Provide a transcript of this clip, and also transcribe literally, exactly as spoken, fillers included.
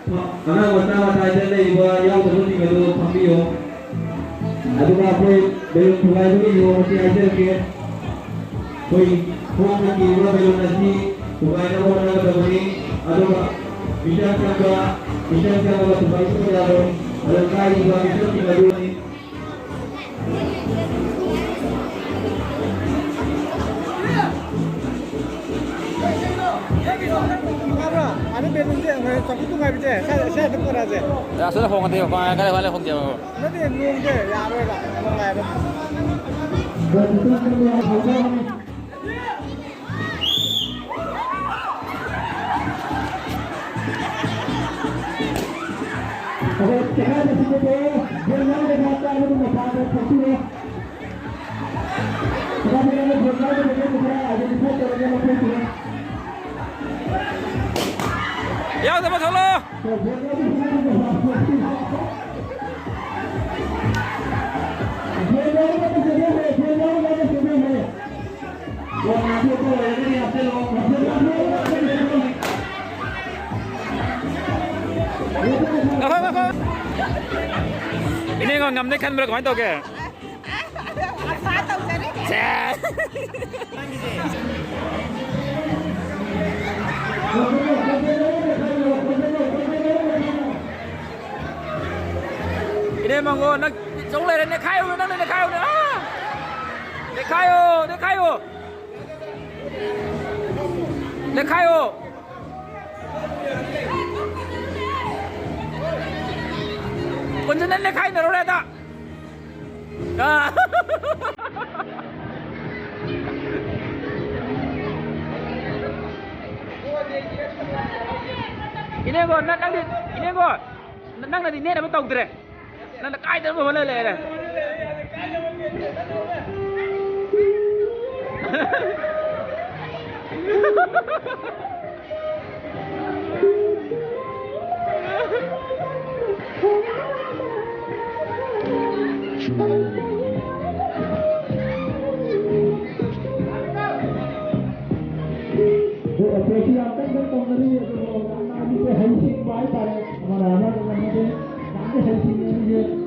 ꯑꯉꯥꯡ ꯃꯆꯥ ꯃꯇꯥꯏꯗ ꯂꯩꯔꯤꯕ ꯌꯥꯎꯗꯕꯁꯤꯡ ꯑꯗꯨ ꯐꯝꯕꯤꯌꯨ꯫ ꯑꯗꯨꯒ ꯑꯩꯈꯣꯏ ꯕꯦꯂꯨꯟ ꯊꯨꯒꯥꯏꯕꯒꯤ ꯅꯤꯌꯣꯝ ꯑꯁꯤ ꯍꯥꯏꯖꯔꯛꯀꯦ꯫ ꯑꯩꯈꯣꯏ ꯈꯣꯡꯅ ꯀꯤꯔꯤꯕ ꯕꯦꯂꯨꯟ ꯑꯁꯤ ꯊꯨꯒꯥꯏꯅꯕ ꯍꯣꯠꯅꯒꯗꯕꯅꯤ꯫ ꯑꯗꯨꯒ ꯃꯤꯆꯪ ꯆꯪꯕ, ꯃꯤꯆꯪ ꯆꯪꯕ ꯊꯨꯒꯥꯏꯕ ꯌꯥꯔꯣꯏ꯫ ꯑꯗꯨ ꯀꯥꯏꯔꯤꯕ ꯃꯤꯆꯪꯁꯤꯡ ꯑꯗꯨ ꯇꯥꯕ꯭ꯔꯥ? ꯑꯗꯨ ꯕꯦꯂꯨꯟꯁꯦ, ꯆꯐꯨ ꯊꯨꯒꯥꯏꯕꯁꯦ, ꯁ꯭ꯋꯥꯏꯗ, ꯁ꯭ꯋꯥꯏꯗ ꯄꯨꯔꯛꯑꯁꯦ꯫ ꯑꯁꯣꯝꯗ ꯍꯣꯡꯉꯗꯤ, ꯀꯥꯏ, ꯀꯥꯏ ꯋꯥꯠꯂꯦ ꯍꯣꯡꯖꯦꯕ꯫ ꯅꯠꯇꯦ, ꯅꯣꯡꯁꯦ ꯌꯥꯔꯣꯏꯕ, ꯅꯣꯡ ꯉꯥꯏꯔꯣ꯫ ꯌꯥꯎꯗꯕ ꯊꯣꯛꯂꯛꯑꯣ꯫ ꯉꯥꯏꯈꯣ, ꯉꯥꯏꯈꯣ꯫ ꯏꯅꯦꯉꯣ, ꯉꯝꯅꯤ ꯈꯟꯕ꯭ꯔꯥ, ꯀꯃꯥꯏꯅ ꯇꯧꯒꯦ? ꯑꯁꯥ ꯇꯧꯖꯔꯤꯅꯦ꯫ ꯁꯦꯁ! ꯏꯅꯦ ꯃꯪꯒꯣ, ꯅꯪ ꯆꯧ ꯂꯩꯔꯦ, ꯅꯦꯈꯥꯏꯌꯨ, ꯅꯪꯅ ꯅꯦꯈꯥꯏꯌꯨꯅꯦ, ꯑꯥ! ꯅꯦꯈꯥꯏꯌꯣ, ꯅꯦꯈꯥꯏꯌꯣ! ꯅꯦꯈꯥꯏꯌꯣ! ꯀꯨꯟꯖꯅ ꯅꯦꯈꯥꯏꯅꯔꯨꯔꯦꯗ! ꯑꯥ! ꯏꯅꯦꯒꯣ, ꯅꯪ, ꯅꯪꯗꯤ, ꯏꯅꯦꯒꯣ, ꯅꯪꯅꯗꯤ ꯅꯦꯠꯅꯕ ꯇꯧꯗ꯭ꯔꯦ꯫ ꯅꯪꯅ ꯀꯥꯏꯗꯅꯕ ꯍꯣꯠꯅ ꯂꯩꯔꯦ꯫ ꯍꯩꯁꯤꯡꯕ ꯍꯥꯏꯇꯥꯔꯦ, ꯑꯃꯅ ꯑꯃꯒ ꯉꯝꯅꯗꯦ꯫ ꯌꯥꯝꯅ ꯍꯩꯁꯤꯡꯉꯦ ꯑꯅꯤꯁꯦ꯫